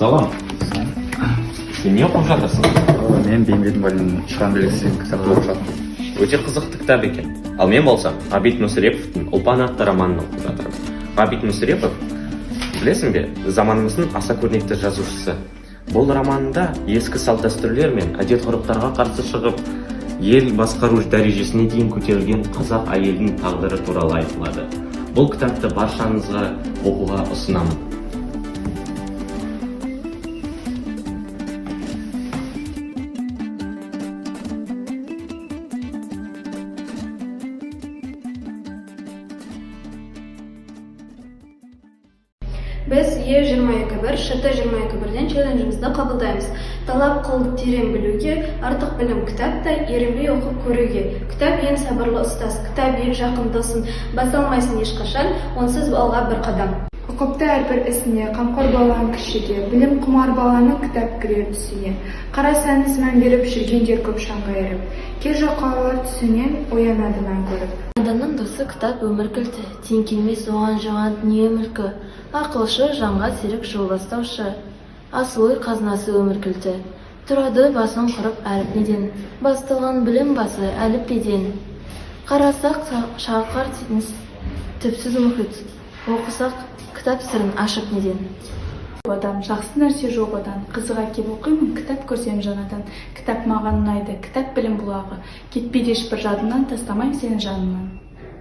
Салам. Сен не оқып жатырсың? Мен Бейімбет Майлиннің «Ұшқан белгісі» деген кітапты оқып жатырмын. Өте қызықты кітап екен. Ал мен болсам, Ғабит Мүсіреповтің «Ұлпан» атты романын оқып жатырмын. Ғабит Мүсірепов, білесің бе, заманымыздың аса көрнекті жазушысы. Бұл романында ескі салт дәстүрлер мен әдет ғұрыптарға қарсы шығып, ел басқару дәрежесіне дейін көтерілген қазақ әйелінің тағдыры туралы айтылады. Бұл кітапты баршаңызға оқуға ұсынамын. Біз Е 22 1 ШТ 22 1-ден челленджімізді қабылдаймыз. Талап қыл терең білуге, артық білім кітапта, ерінбей оқып көруге. Кітап — ең сабырлы ұстаз, кітап — ең жақын досың, баса алмайсың ешқашан онсыз алға бір қадам. Ұқыпты әрбір ісіне, қамқор баланың кішіге, білім құмар баланың кітап кірер түсіне. Қарасаңыз, мән беріп, жүргендер көп шаңға еріп. Кей жалқаулар түсінен оянады нан көріп. Адамның досы кітап — өмір кілті, тең келмес оған жиған дүние мүлкі. Ақылшы жанға серік, жол бастаушы, асыл ой қазынасы өмір кілті. Тұрады басын құрып әріп неден, басталған білім басы әліппеден. Қарасақ, шалқар теңіз, түпсіз мұхит, оқысақ кітап сырын ашып неден. Одан жақсы нәрсе жоқ одан. Қызыға кеп оқимын кітап көрсем жаңадан. Кітап маған ұнайды, кітап — білім бұлағы. Кетпейді ешбір жадымнан, тастамаймын сені жанымнан.